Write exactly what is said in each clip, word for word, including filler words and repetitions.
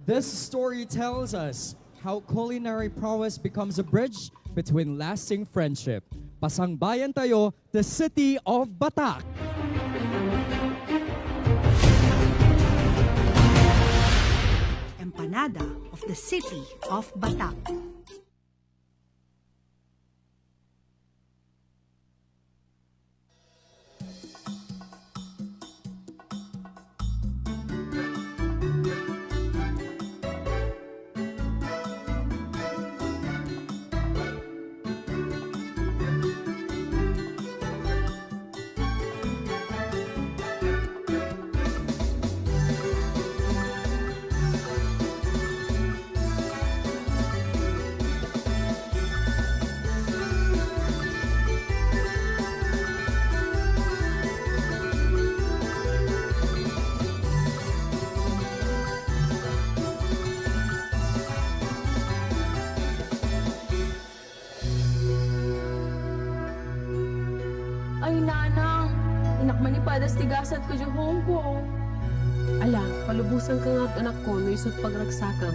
This story tells us how culinary prowess becomes a bridge between lasting friendship. Pasangbayan tayo, the city of Batak. Empanada of the city of Batak. Ay, nanang, innak manipadas ti gasatko idiay Hong Kong. Ala, palubosanka ngarud, anakko, no isut' pagragsakam.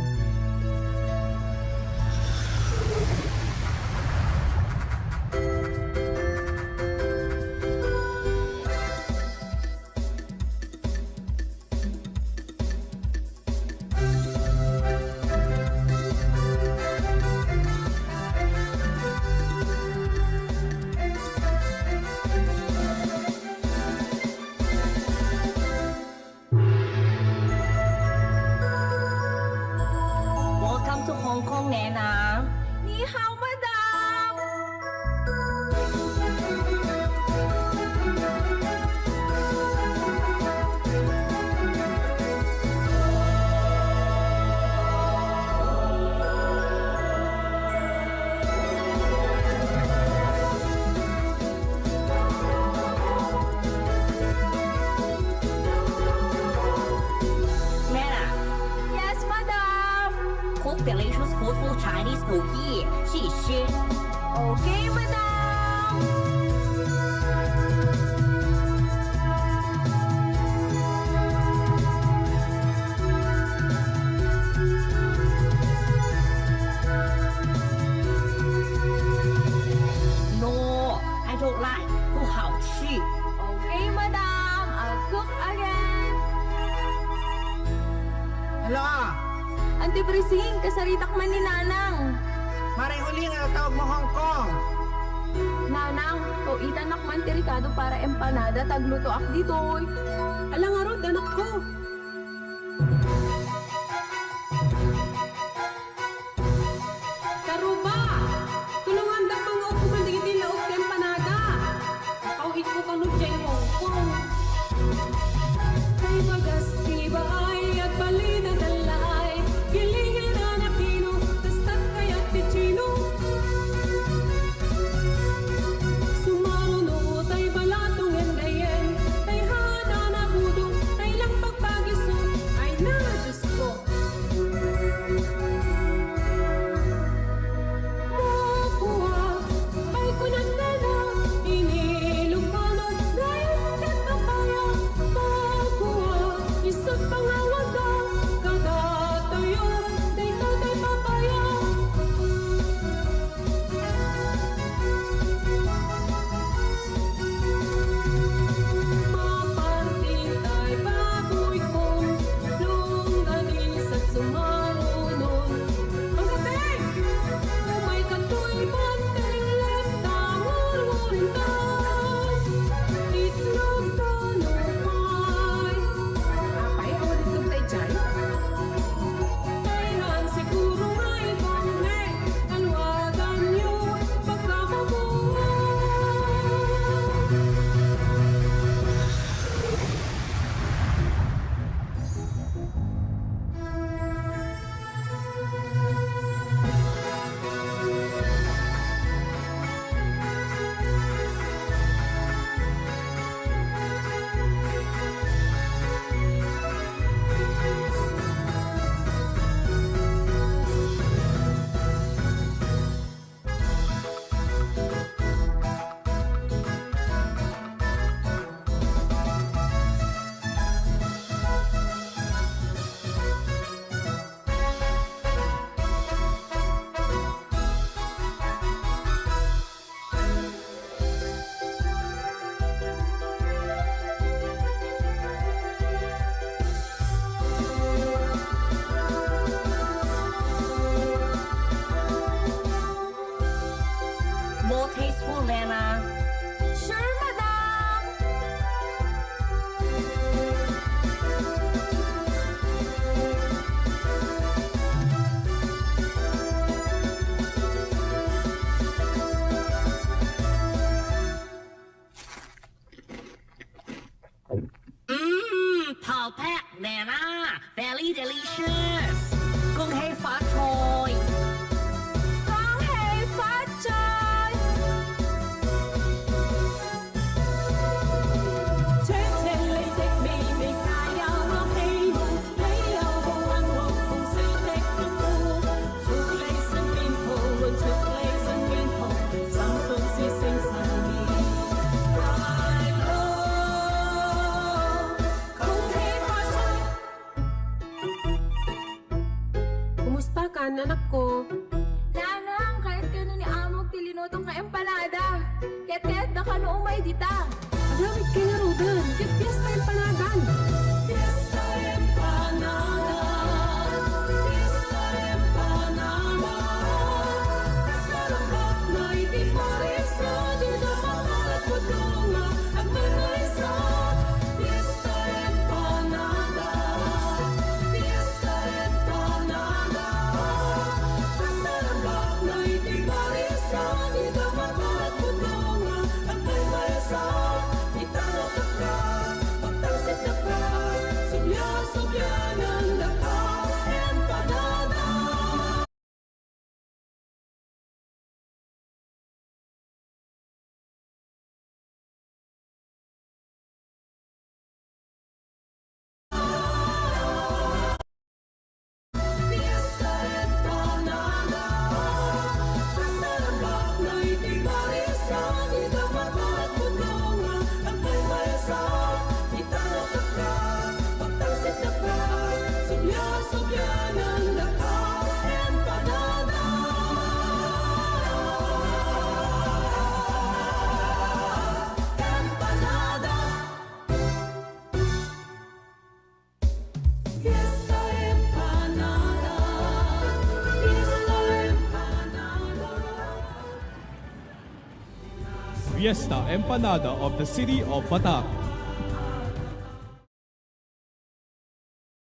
Welcome to Hong Kong, Nena. Ni hao, madam. Nana. Yes, madam. Cook delicious food for Chinese New Year. 谢谢. Okay, madam. No, I don't like. 不好吃. Okay, madam. I'll cook again. Hello? Auntie Prising, kasaritak man ni Nanang. Maray uli nga natawag mo Hong Kong. Nanang, to itanak man ti rekado para empanada, taglutoak ditoy. Ala ngarud, anakko. Karuba, tulongandak nga upugan dagiti laok ti empanada. Aw, iko kano diay Hong Kong. Kay bagas ti baay, agbalin a dallay, gilingan a napino, kastat kayat ti Chino. Sumaruno tay balatong and dayen, tay hana na budong, tay langpag Mmm, 泡泡奶奶 very delicious. 恭喜發財！恭喜發財！Kumusta kan, anak ko? Nanang, kayat kano ni Amok ti linuto nga empanada. Ket kayatda kano umay dita. Agawid kay ngaruden, ket fiesta empanadan. Fiesta empanada, fiesta empanada. Kasarap na iti Paris, di na makalat ko nga agmaymaysa. Fiesta empanada, fiesta empanada. Kasarap na iti Paris, di na makalat ko nga agmaymaysa. Italokka, pagtangsitdaka, sublia-sublianandaka, empanada. Fiesta Empanada. Fiesta Empanada. Fiesta Empanada of the City of Batak.